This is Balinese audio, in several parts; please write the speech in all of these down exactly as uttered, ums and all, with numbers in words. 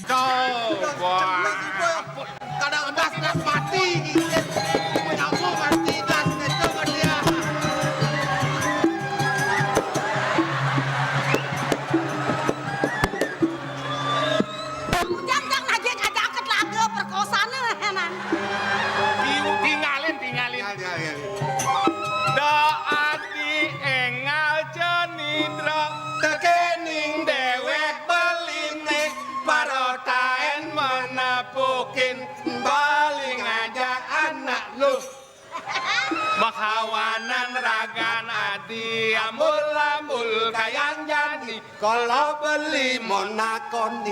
Coba. Kadang das, das mati. Nyambung mati das, itu ke dia. Bujang jang nagih kajaket laga perkosane, nan. Di-, tingalin, tingalin. Tingal, tingal, tingal. Da adi engal cenindra, tekening dewek beline, parotaen menapukin bali ngajak anak lu. Makawanan ragan adi ambul-ambul kayang jani, kala beli monakoni.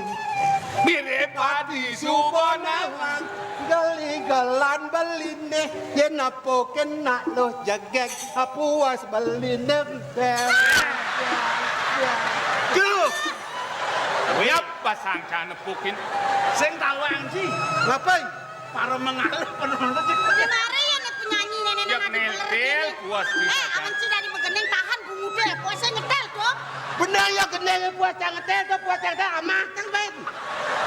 Mirip adi suba nawang, geli gelan beline, yen apa kena lu jegeg, puas beline. Duh! Wayah basang can nepukin. Sing tawang ji. Ngapain? Para mengalah penonton. Di mari ya nek penyanyi nenek. Ya, nang adi ngetel, pelerek ini. Puas bisa, eh, kan? Aman sih dari begening tahan bungude, puasa ngetel to. Bener ya, gendeng puas ngetel to, puas ngetel amah teng ben.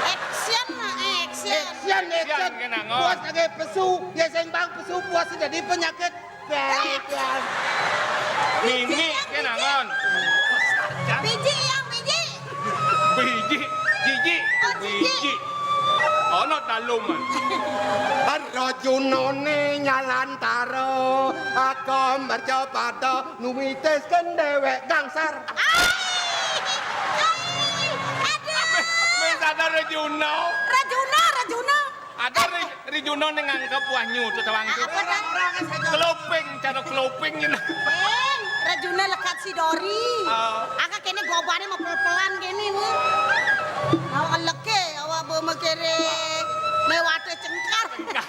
Action, action. Action, action. Action, kenang, oh. Puas kagak pesu, ya sing bang pesu puas dadi penyakit. Mimi, kenangan. Biji yang biji. Biji, jiji, oh, jiji. Biji. Ana daluman. Rajunane nyalantara, aka mercapada numitis kendewek gangsar. Ai! Ai! Aduh! Wis ada Rejuna. Rejuna, Rejuna. Ada Re-, Rejuna ning nganggep wah nyu tetawang tu. Apa dah? Keloping, cara keloping ngene. Beng, Rejuna lekat si Dori. Oh. Aka kene gobane mau pel-pelan kene ni. Awak leke, awak be mekere lewate cengkar. Cengkar.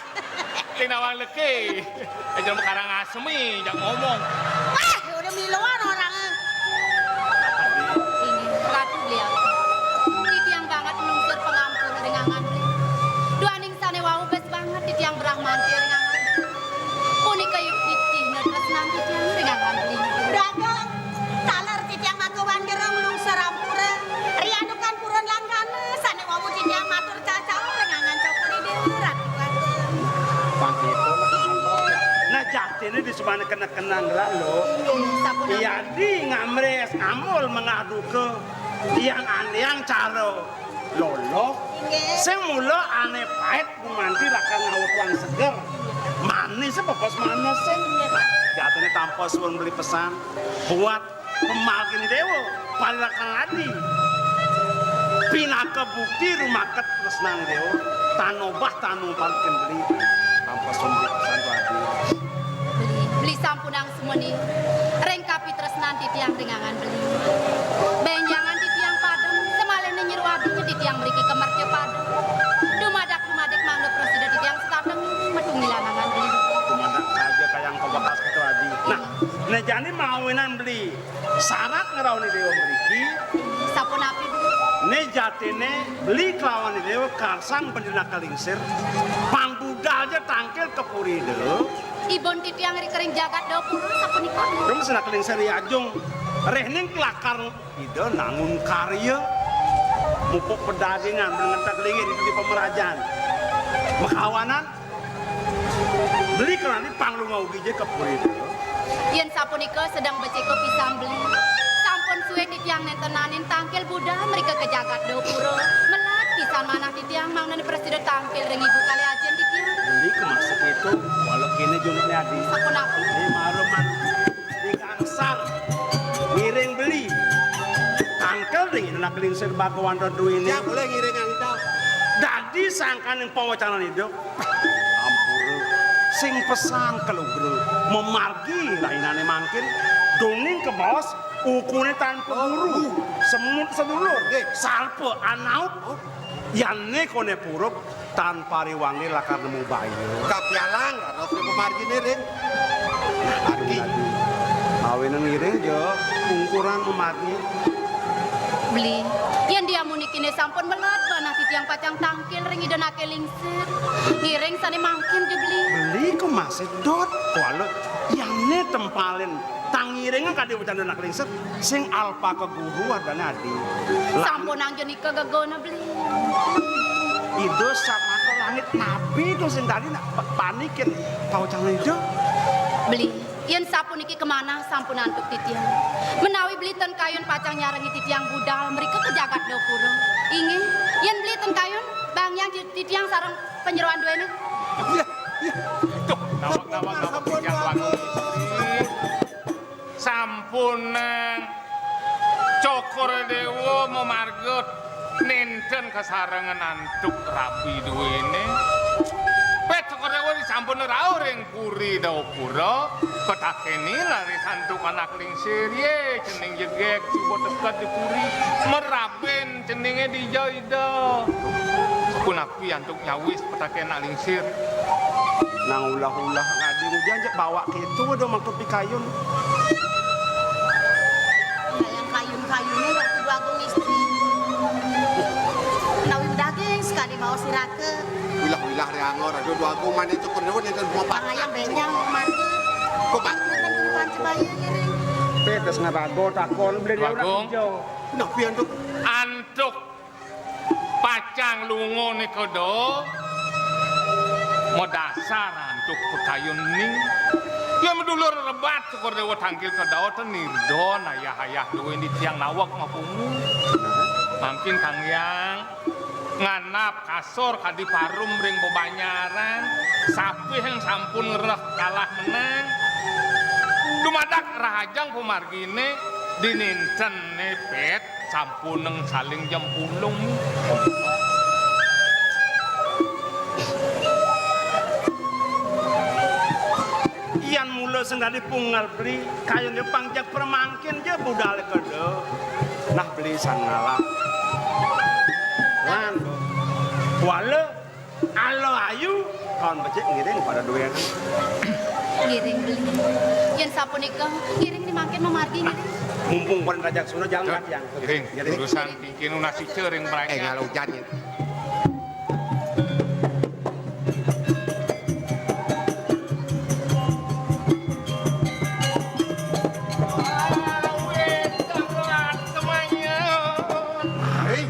Sing nawang leke. Aja Karangasem, jak ngomong. Wah, udah miluan orang. Ini, Ratu beliau. Titiang banget nglungsur pangampura ring angan beliau. Duaning sane wau bes banget titiang brahmante ring angan beliau. Punika yuk titihna tresnan titiang ring angan beliau. Dagang, taler titiang makawan jero nglungsur ampura. Rianukan purun langgana, sane wau titiang matur cacah ring angan Cokor I Dewa Ratu Agung. Nah, jatine di semana kena-kena ngelah lo. Inggih, sampun. Iya, di ngamres, ngamul, mengaduke. Tiang andiang cara loloh. Inggih. Sing mula ane pait gumanti lakar ngawutuang seger. Manis bebas manis sing. Jatine tanpa suwun beli pesan. Buat Pemalgin Dewa, parilakan adi. Pinaka bukti rumaket tresnan Dewa, tan obah tan umpalkin beli. Tanpa sombong pesan tu adi. Beli, beli sampunang semeni. Ring kapitresnan titiang ring angan beli. Benjangan titiang padem, semalene nyeru adi titiang mriki kemerca padem. Dumadak-dumadik mangda prasida titiang setateng metu ngilang angan beli. Dumadak saja kayang kebekas ketua adi. Nah, Nah, jani mawinan beli syarat ngrauhin déwa mriki. Sapunapi, Beli? Né jatiné beli kelawan déwa karsang bendina kalingsir. Pang budal ja tangkil ka puri Ida. Ibun titiang ri kering jagat Dapura sapunika. Rum sena kalingsir ri ajung. Réhning kelakar Ida nangun karya. Mupuk pedagingan, mengentek linggih di pemerajan. Makawanan, beli kelani panglunga ugi ja ka puri Ida. Yén sapunika sedeng becika pisan beli. Sampun sué titiang nénten nanin tangkil budal mrika ka jagat Dapura. Melat pisan manah titiang mangdané prasida tangkil ring ibu kalih ajin titiang. Beli kemasa kéto, wala kéné jumahné adi. Sapunapi? Né maruman di gangsar ngiring beli. Tangkil ring Ida nak lingsir Bhagawan Ratu ini. Ya, boleh ngiring Ida. Dadi sangkaning pawecanan Ida. Ampura. Sing pesan kalugra. Mamargi rahinané mangkin. Donging kabaos ukuné tanpa guru. Semut sedulur. Nggih. Sarpa anaut. Yané koné puruk tan pariwangé lakar nemu baya. Kapialang, raos pamarginé ring. Margi. Mawinan ngiring ja, ungkuran mamargi. Beli, yén diamunikiné sampun melat manah titiang pacang tangkil ring Ida naké lingsir. Ngiring sané mangkin ja, Beli. Beli kok masih dot, kuala yané tempalin. Tang ngiring kadi wecanan nak lingsir, sing alpa ka guru adané adi. Lah, sampunang ja nika gegana, Beli. Ida samana langit napi to sing dadi nak pa-, panikin pawecanan Ida? Beli, yén sapuniki kamanah sampun antuk titiang. Menawi Beli ten kayun pacang nyarengi titiang budal mrika ka jagat Dapura. Inggih, yén Beli ten kayun, bangiang ti-, titiang sareng panyeroan duéné. Iya, iya. Duh, nawak-nawak, nawak, sampun, titiang Wagung. Sampunang Cokor Déwa mamarga nénten kasarengan antuk rabi duéné. Pét Cokor Déwa disampun rauh ring puri Dapura, katakéné raris antuk anak lingsir, yé, cening jegég suba teked di puri, merabin ceningé dija Ida. Punapi antuk nyawis petaké nak lingsir. Nang ulah-ulah ngadi ngudian jak bawak kéto da mangka pikayun. Yang kayun-kayuné Ratu Dwagung istri. Menawi daging sekali mau siraka. Ulah-ulah ri angor, Ratu Dwagung mané cukur dulu nénten mau. Ayam benyang mandi. Kok bang? Kan di Pancabaya ini. Pedes ngarago takon beli dia udah Dwagung. Hijau. Napi antuk? Antuk. Pacang lunga nika da madasar antuk pakayun ning. Yén madulur rebat Cokor Déwa tangkil ka dawa ten nirda ayah-ayah duwé titiang naweg mapungu. Mangkin Kang Hyang nganap kasor kadi parum ring bebanyaran, sapih sampun ngreh kalah menang. Dumadak rahajeng pamarginé dininten né pét. Sampunang saling jempulung. Yan mula sing dadi punggal beli, kayun ja pang jak pramangkin ja budal keda. Nah, beli sang ngalah. Lan kuala Ala ayu, kawan becik ngiring pada duénan. Ngiring beli. Yén sapunika, ngiring di mangkin mamargi ngiring. Mumpung pun rajak suna jalan. Tuh, katiang. Ngiring. Ngiring. Urusan tingkin nasi cering. Eh, mereka. Ngalujan ya. Hei.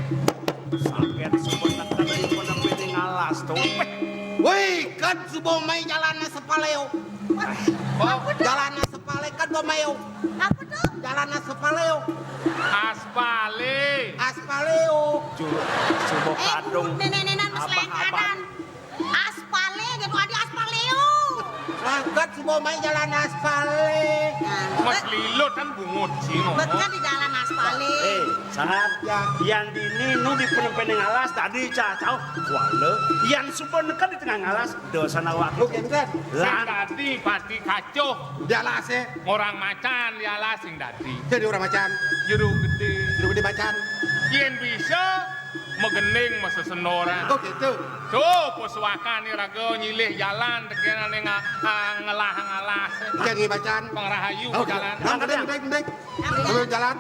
Saget suba neken di penepining alas to. Woi, kan suba mai jalan aspaleo. Oh, jalan aspaleo kan suba mai. Apa tuh? Jalan aspaleo. Aspale. Aspaleo. Juru suba kadung. Eh, nenek-nenek mas lengkadan. Aspale gitu, adi aspaleo. Angkat suba mai jalan aspale. Mas Lilo kan bungut sih, ngomong. Betul di jalan aspale. Eh, saat ya, yan dini nu di penepening alas tadi cacau. Kuala, yan suba neka di tengah alas, dosa awak. Lu kenten. Lan. Sing dadi pati kacuh. Di alas, eh. Orang macan di alas sing dadi. Jadi orang macan. Jero gedé. Jero gedé macan. Yén bisa, Magending masesenoran. Oh, gitu. Tuh, puswakané raga nyilih jalan, tekenané nga-, ah, ngelah-ngalah. Jani bacaan. Pangrahayu. Oh, jalan. Nang gedé, gedé, gedé. Sambil jalan.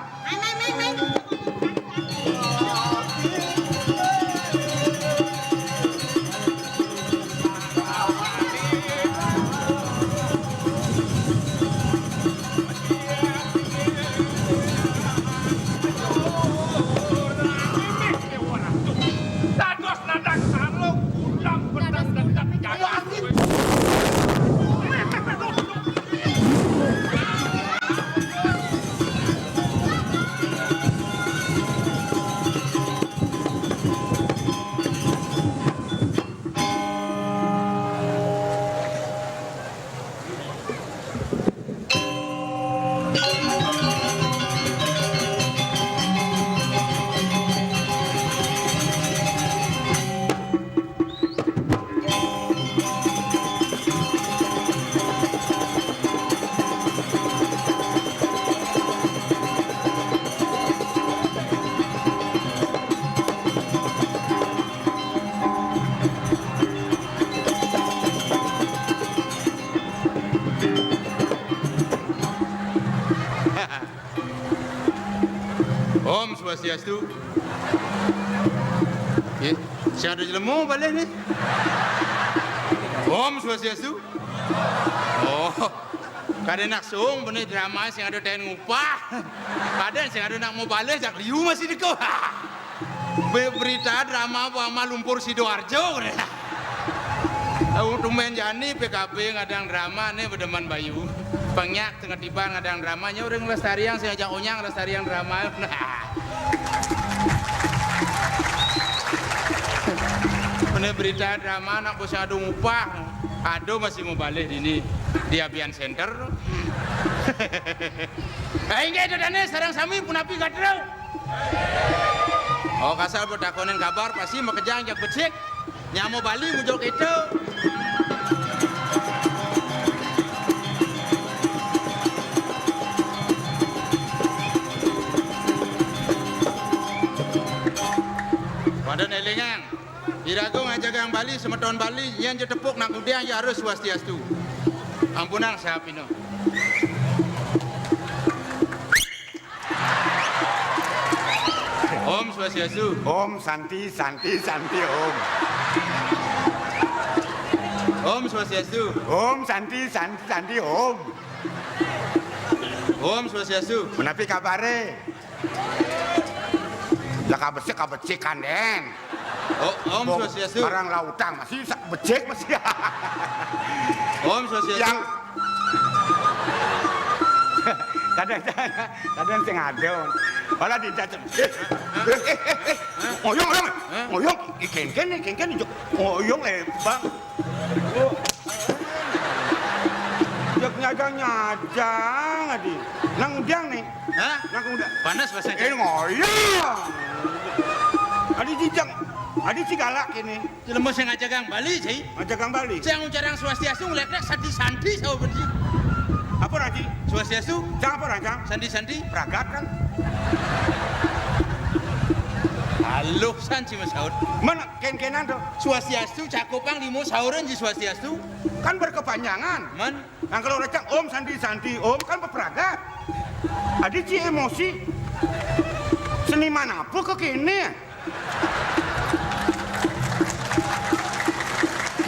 Dados nadang sarung, kudang pedang, dendam jagat. Om Swastiastu. Nggih, sing ada jelema balik nih. Om Swastiastu. Oh, kadén nak suung bener drama sing ada ten ngupah. Kadén sing ada nak mau balik jak liu masih deko. Be-, berita drama Bu Ama Lumpur Sidoarjo. Oh, tumben jani P K B ngadang drama né bedemen bayu. Pengyak tengah tiban ngadang drama nya urang lestariang sing ajak onyang lestariang drama. Bener berita drama nak bos ado ngupah. Ado masih mau balik dini di Abian Center. Eh, inggih itu dané sareng sami punapi gatra. Oh, kasar betakonin kabar pasti makejang jak becik. Nyamo Bali muncul kéto. Pada élingang, iraga ngajagang Bali, semeton Bali, yén ja tepuk nak ngudiang ya harus swastiastu. Ampunang sapina. Om Swastiastu. Om Santi, Santi, Santi, Om. Om Swastiastu. Om Santi, Santi, Santi, Om. Om Swastiastu. Menapi kabare? Lah kabecik, kabecikan, Den. Oh, Om Swastiastu. Barang lautang masih sak becik masih. Om Swastiastu. Yang kadang, kadang sing ada. Malah di data. Eh, eh, eh, eh. Ngoyong, ngoyong. Hah? Ngoyong. Ih, kénkén nih, kénkén nih, Jok. Ngoyong, eh, Bang. Jok nyajang-nyajang adi. Nang udiang nih. Hah? Nang udiang. Panas bahasa. Eh, ngoyong. Adi jijang. Adi si galak ini. Jelema sing ngajagang Bali, Cai. Ngajagang Bali. Sing ngucarang swastiastu, ngléklék santi-santi, saha bener, Cai? Apa, Raji? Swastiastu. Cang apa, Rancang? Santi-santi. Pragat, kan? Aluh san, Cai, masaut. Men, kén-kénan, to. Swastiastu, cakupang lima sauran, Cai, swastiastu. Kan berkepanjangan. Men. Nah, kalau Rancang, Om Santi-Santi, Om, kan berpragat. Adi, Cai, emosi. Seniman apa ke kéné?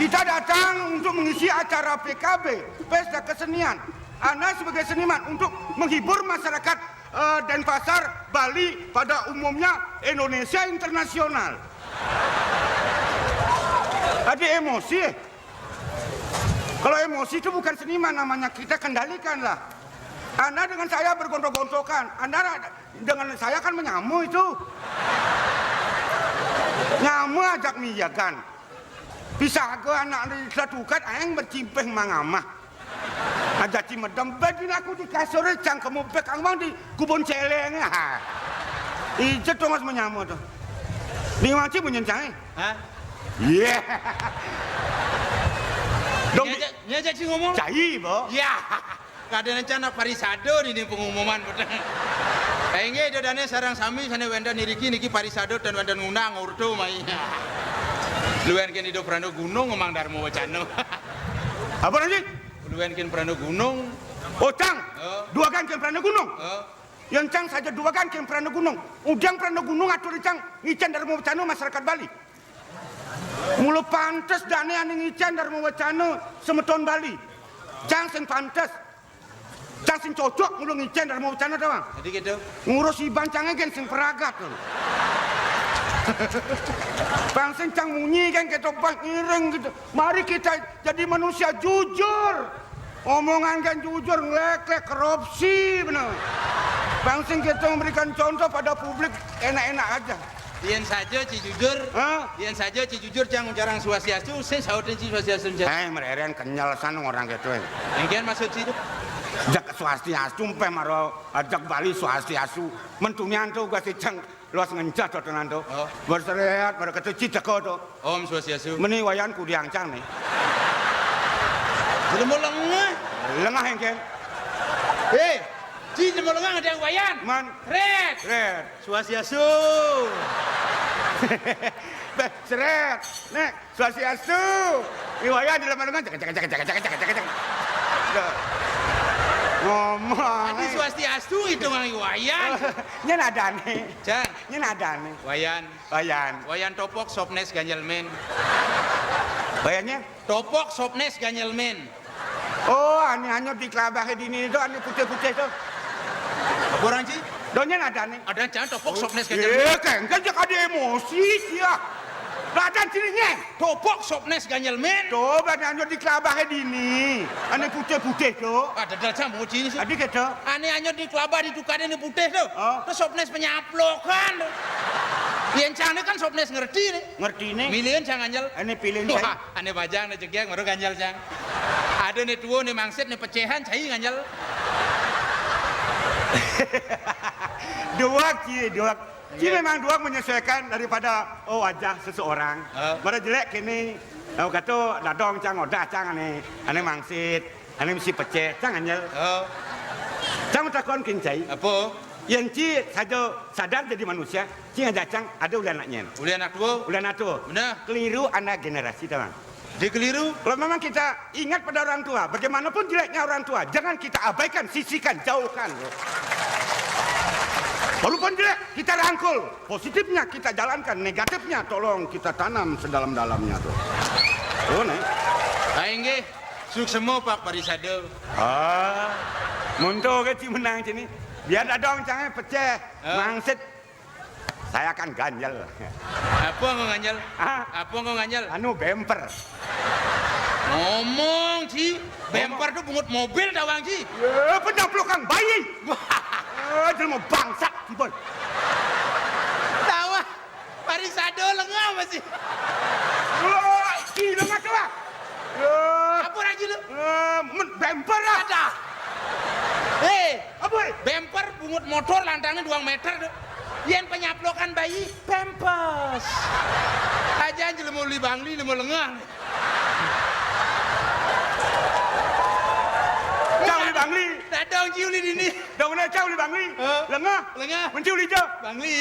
Kita datang untuk mengisi acara P K B, Pesta Kesenian. Ana sebagai seniman untuk menghibur masyarakat, eh, Denpasar, Bali, pada umumnya Indonesia internasional. Ada emosi, eh? Kalau emosi itu bukan seniman namanya, kita kendalikanlah. Anda dengan saya bergontok-gontokan, Anda dengan saya kan menyamu itu. Nyamu ajak miyagan. Pisaga anak di Satukat aing bercimpeh mangamah. Aja cimedem bed dina aku di kasur cang kemu bek angwang di kubun celeng. Ha. Ijo tuh mas menyamu tuh. Di manci bunyin cai. Hah? Iya. Dong. Nya aja, nya aja sing ngomong. Cai, Bo. Iya. Kadén rencana parisada dini pengumuman, bener. Inggih, Ida Dané sareng sami sané wénten iriki niki parisada ten wénten ngundang orta mai. Luwih kén Ida Prana Gunung ngomong Darma Wacana. Apa, Ranji? Luwih kén Prana Gunung. Oh, cang. Heeh. Duagan kén Prana Gunung. Heeh. Yén cang saja duagan kén Prana Gunung. Udiang Prana Gunung atur cang ngicén Darma Wacana masyarakat Bali. Mula pantes dané ané ngicén Darma Wacana semeton Bali. Cang sing pantes. Cang sing cocok mula ngicén Darma Wacana to, Bang. Dadi kéto. Ngurus iban cangé gén sing pragat to. Bang sing cang munyi gén kéto, Bang, ngiring kéto. Mari kita jadi manusia jujur. Omongan gén jujur, ngléklék, korupsi bener. Bang sing kéto memberikan contoh pada publik enak-enak aja. Yén saja Ci jujur. Hah? Yén saja Ci jujur, cang ngucarang Swastiastu, sing sautin Ci Swastiastu, cang. Eh, mrérén kenyel san orang kéto. Engkén maksud Ci to? Jak Swastiastu, empé mara ajak Bali Swastiastu. Mentumian to uga si cang luas ngencah to tenan to. Oh. Bersereat, pada kéto Ci teka to. Om Swastiastu. Meni Wayan kudiang cang né. Jelema lengah. Lengah engkén. Eh, Ci jelema lengah ngadang Wayan. Man. Red. Red. Swastiastu. Béh, seret. Nek, Swastiastu. Iwaya di lemah-lemah, cek, cek, cek. Loh. Ngomong. Adi Swastiastu itu ngang Iwayan. Nyén adané. Cang. Nyén adané. Wayan. Wayan. Wayan topok sopnés ganjel mén. Wayannya? Topok sopnés ganjel mén. Oh, ané anyot di kelabahé dini to, ané putih-putih to. Apa orang, Ci? Donyén adané. Ada cang topok sopnés ganjel mén. Eh, kéngkén cék ada emosi, sia. Lah, ada cirinya. Topok sopnés ganjel mén. To, ané anyot di kelabahé dini. Ané putih-putih to. Ada dah cang mau Ci sih. Adi kéto. Ané anyot di kelabah di tukadé ané putih to. Oh. Terus sopnés penyaplokan to. Yén cang né kan sopnés ngerti né. Ngerti né. Milihan cang ganjel. Ané pilihan. Wah, saya. Ané bajang, ané cegék, baru ganjel, cang. Ada né tua, né mangsit, né pecéhan, cai ganjel. Duak, Ci, duak. Ci. Iya. Memang duak menyesuaikan daripada, oh, wajah seseorang. Heeh. Pada jelék kéné. Nah, kata dadong cang, odah cang ané, ané mangsit, ané mesti pecéh, cang ganjel. Oh. Cang takon kén cai. Apa? Yén Ci saja sadar jadi manusia, Ci ngajak cang ada uli anak nyén. Uli anak tua. Uli anak tua. Benar. Keliru anak generasi, tahu, Bang. Dia keliru. Kalau memang kita ingat pada orang tua, bagaimanapun jeleknya orang tua, jangan kita abaikan, sisihkan, jauhkan. Walaupun jelek, kita rangkul. Positifnya kita jalankan, negatifnya tolong kita tanam sedalam-dalamnya tuh. Oh, nih. Aing gé, suksma pak parisada. Ah, mun to gé Ci menang Ci né. Biar dadong cangé pecéh, ah, mangsit. Saya kan ganjel. Apa engko ganjel? Ah. Apa engko ganjel? Anu, bemper. Ngomong, Ci. Bemper tuh bungut mobil tawang, Ci. Ya, penyaplokan bayi. Wah. Eh, jelema bangsat, Ci Boy. Tawang. Parisada lengah masih. Wah, gila ngaco, ah. Ya. Apa lagi lu? Eh, men-, bemper lah. Ada. Eh, apa? Bemper bungut motor lantangnya dua meter tuh. Yén penyaplokan bayi, Pampers. Aja jelema uli Bangli, jelema lengah. Cang uli Bangli. Dadong Ci uli dini. Dong né cang uli Bangli. Hah? Lengah. Lengah. Mun Ci uli ja. Bangli.